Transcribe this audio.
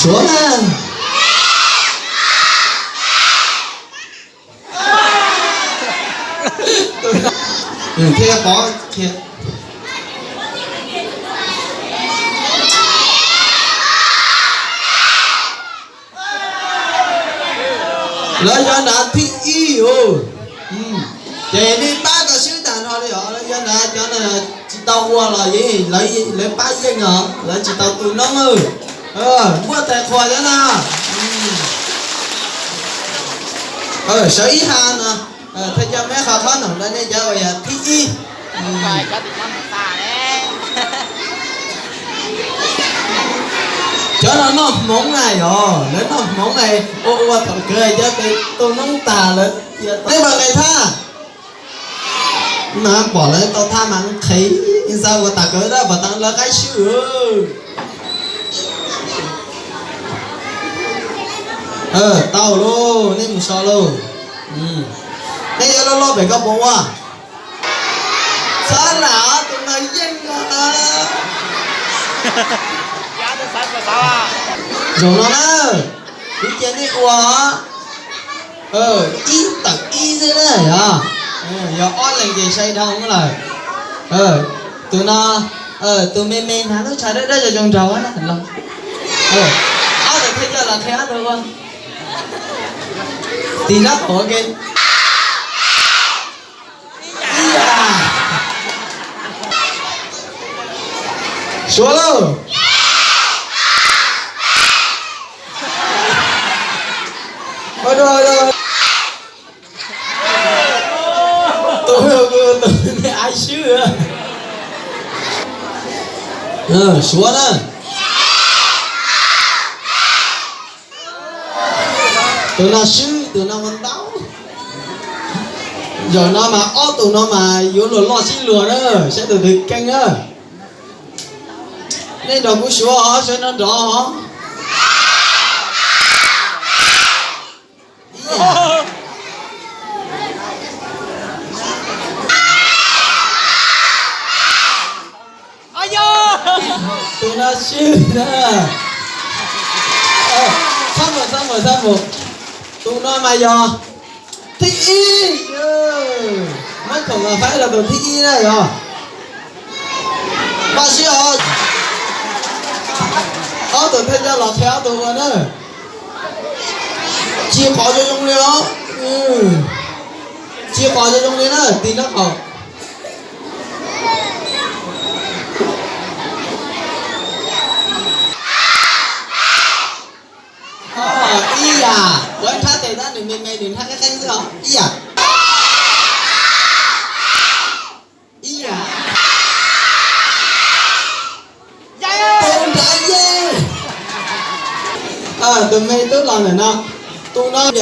Suav na. Thiaj pov qhia. Lawv cov nrad thib ib os. Ces nej pab tau swb tag nrho li os. Lawv cov nrad cov tsis tau ua los yeej lawv pab yeej os, lawv tsis tau tu noob. Npuaj tais qhua cov na. Sawv ib ha no, thawj coj meb qhov khob noom rau nej cov uas yog thib ib. Cov no noj hmoov na yog, lawv noj hmoov na, ua ua thaum kawg cov tes tu noob tag lawm. Cia nej pom nqis thaj. Mas pom lawv tau thaj mas nqhis, xav ua tas kawg dab pom tas lawv qaib swb. Tau lauj, nej mus so lauj. Nej yuav loj loj pem koj puas ua? Txhob lam, tus no yeej no. Zaum no na, kuv cia nej ua ib tawm ib xwb na yog, yog ob leeg ces sai dhau lawm. Tus no, tus me me hnav lub tsho dawb dawb zoo zoo nraug na los. Ob tug thiaj coj los qhia ob tug ua. Tis nab qaum ua ke. Ib yam. Suav lauj. Ua dua, ua dua. Tus, tus me me swb. Suav na. Tus no swb, tus no ua ntau. Zaum no mas ob tug no mas yuav luag loj sib luag na, saib tus twg keej na. Nej nrog kuv suav os, sawv no nrov os. Tus no swb na. Txhob mus, txhob mus, txhob mus. Tus no mas yog thib ib. Muab khoom los faib rau tus thib ib na yog. Npaj siab os. Ob tug thawj coj los qhia ob tug ua na. Tsis qhov zoo zoo li os. Tsis qhov zoo zoo li na, tis nab qaum. Ib yam, kuv nrhab tes tab nws me me nws nrhab qeeb qeeb xwb os. Ib yam. Ib yam. Tus nrad yeej. Tus me tub los ntawm no, tus no